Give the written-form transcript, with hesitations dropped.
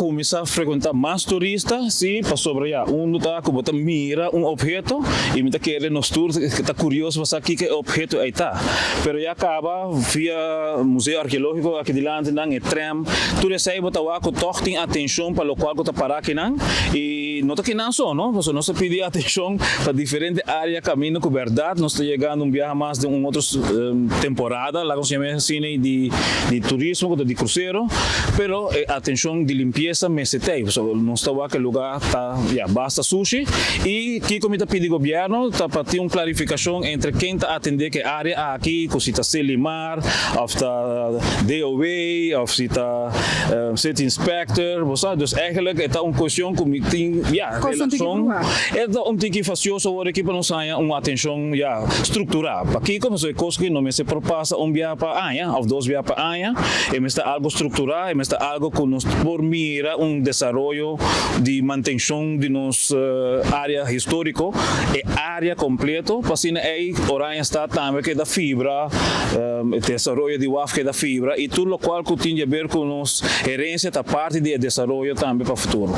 Kuminsá frekuentá mas turista, sí, pasobra ya unu ta ku bo ta mira un opheto i mi ta kere nos tur ta kurioso pa sa kiko e opheto ei ta. Pero ya kaba via Museo Arkeológiko aki dilanti nan, e tram, tur esei bo ta wak ku tòg tin atenshon pa lokual ku ta pará akinan i no ta kinan so, no, pasobra nos ta pidi atenshon pa diferente área kaminda ku bèrdat nos ta yegando un biaha mas den un otro temporada, laga nos yama asina, di turismo ku ta di krusero. Pero e atencion di limpieza mester t'ey, pasobra nos ta wak e lugar ta ya basta sushi y kico mi ta pidi gobierno ta pa tin un clarificacion entre ken ta atende ke area aki, cu si ta Selimar of ta DOW of si ta City Inspector, bo sa, dus eigenlijk e ta un cuestion cu mi tin ya relacion, e ta un tiki fastioso awor aki pa nos haya un atencion ya structura, pakico? Pasobra e cos aki no mester por pasa un biaha pa aña of dos biaha pa aña. E mester algo strukturá, e mester algo ku nos por mira un desaroyo di mantenshon di nos área históriko, e área kompleto, pa asina ei Oranjestad tambe keda fibra, e desaroyo di waf keda fibra i tur lokual ku tin di aber ku nos herensia ta parti di e desaroyo tambe pa futuro.